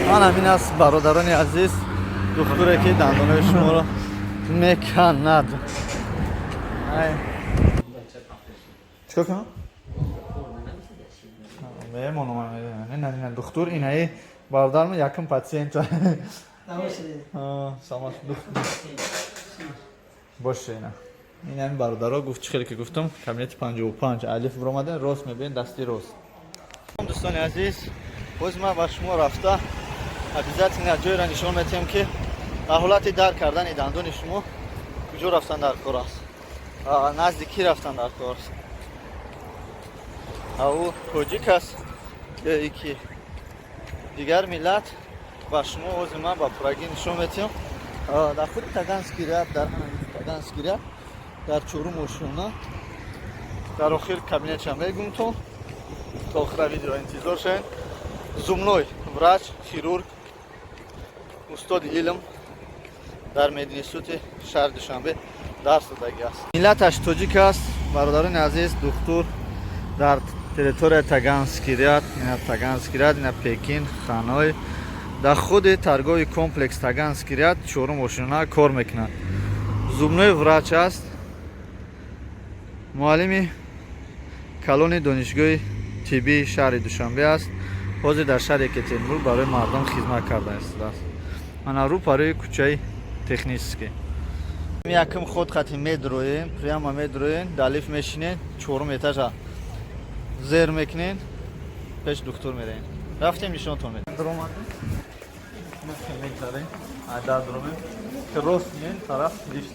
Ман ҳамин аст, бародарони азиз, духтуре ки дандонои шуморо меканад. Чикор кунам? Мемонам. Духтур инаи бародарам якум пациент. Саломат. Боше ина. Ин ҳамин бародаро гуфт, чӣ хеле ки гуфтам, кабинети 55 алиф биромада, рост мебинед, дасти рост. Дӯстони азиз, боз ман ба шумо рафта обязательно ҷойро нишон метиҳем, ки дар ҳолати дард кардани дандони шумо куҷо рафтан дар кор аст, назди кӣ рафтан дар кор аст. Ӯ тоҷик аст ё ки дигар миллат, ба шумо ҳозир ман ба пуррагӣ нишон метиҳам. Дар худи Таганский ряд, дар Таганский ряд, дар чорум ошёна, дар охир кабинетша мегумтон. То охира видео интизор шавед. Зубной врач, хирург, устоди илм, дар мединститути шаҳри Душанбе дарс додагӣ аст. Миллаташ тоҷик аст, бародарони азиз. Духтур дар территорияи Таганский ряд, ина Таганский ряд, ина Пекин, Ханой, дар худи торговый комплекс Таганский ряд, чорум ошёна кор мекунад. Зубной врач аст, муаллими калони донишгоҳи тиббии шаҳри Душанбе аст. Ҳозир дар шаҳри Екатеринбург барои мардум хизмат карда истодааст. Ана рӯ парои кӯчаи Технический, якум ход хати медроем, прямо медроем, дар лифт мешинед, чорум этажа зер мекунед, пеш духтур мераем. Рафтем, нишонтон медиҳем. Мегзарем, дар дромем, рост меем, тараф лифт,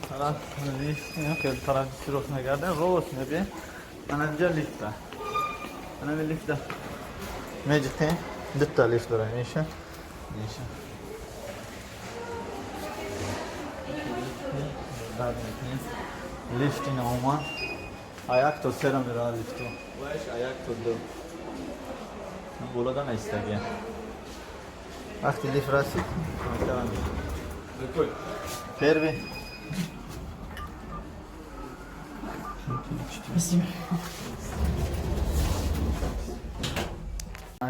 тараф лифт, тараф рост мегардем, рост мебием, ана инҷа лифта, ана лифта меҷиқем. Дута лифт дорем, иша, иша дард мекунем. Лифт ина омад, а як то сера мерава лифту ваиш, а як то ду боло да наистагия. Вақти лифт расид, первый. Спасибо.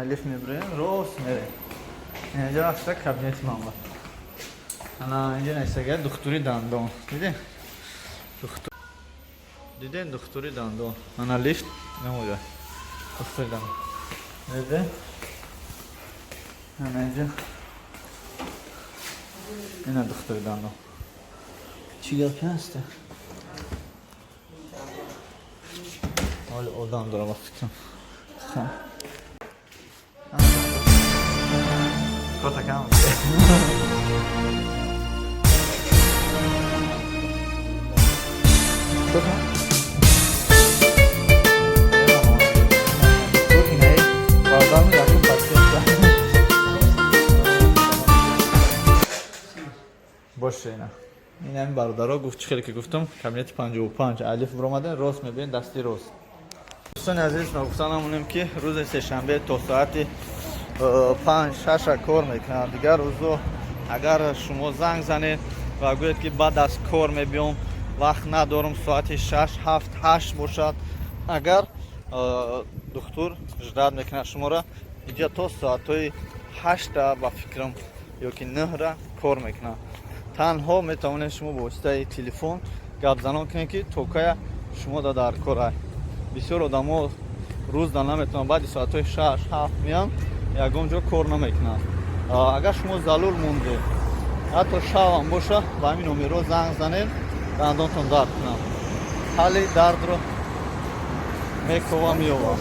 Лифт мебурем, рост мерем, инҷа рафта кабинети ман буд. Ана инҷа наистагия духтури дандон. Дидем, дидем, духтури дандон. Ана лифт намода, духтури дандон дидем. Ана инҷа ина духтури дандон. Чӣ гапи ҳаста? Ҳоли одам дорам, ба фикрам. Котакам. Боше ина. Ин ҳамин бародаро гуфт, чӣ хеле ки гуфтам, кабинети 55 алиф биромада, рост мебинед, дасти рост. Дӯстони азиз, ногуфта намонем, ки рӯзи сешанбе то соати 5 шаша кор мекунанд. Дигар рӯзо агар шумо занг занед ва гӯед, ки баъд аз кор мебиём, вақт надорам, соати 6, 7, 8 бошад, агар духтур ждать мекунад шуморо. Инҷа то соатҳои 8-та ба фикрам ё ки 9-ра кор мекунад. Танҳо метавонед шумо бо воситаи телефон гапзанон кунед, ки то кая шумо да дар кора. Бисёр одамо рӯз да наметавонанд, баъди соатҳои 6, 7 меянд, ягон ҷо кор намекунанд. Агар шумо залул мондед, ҳатто шавам боша, ба ҳамин номерҳо занг занед, дандонтон дард кунад, ҳалли дардро мекова, меёвам.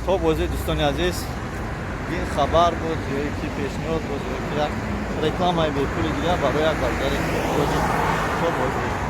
То бозӣ, дӯстони азиз, ин хабар буд ё ки пешниҳод буд, ё ки як рекламаи бепули дигар барои як бародари тоҷик. То бозӣ.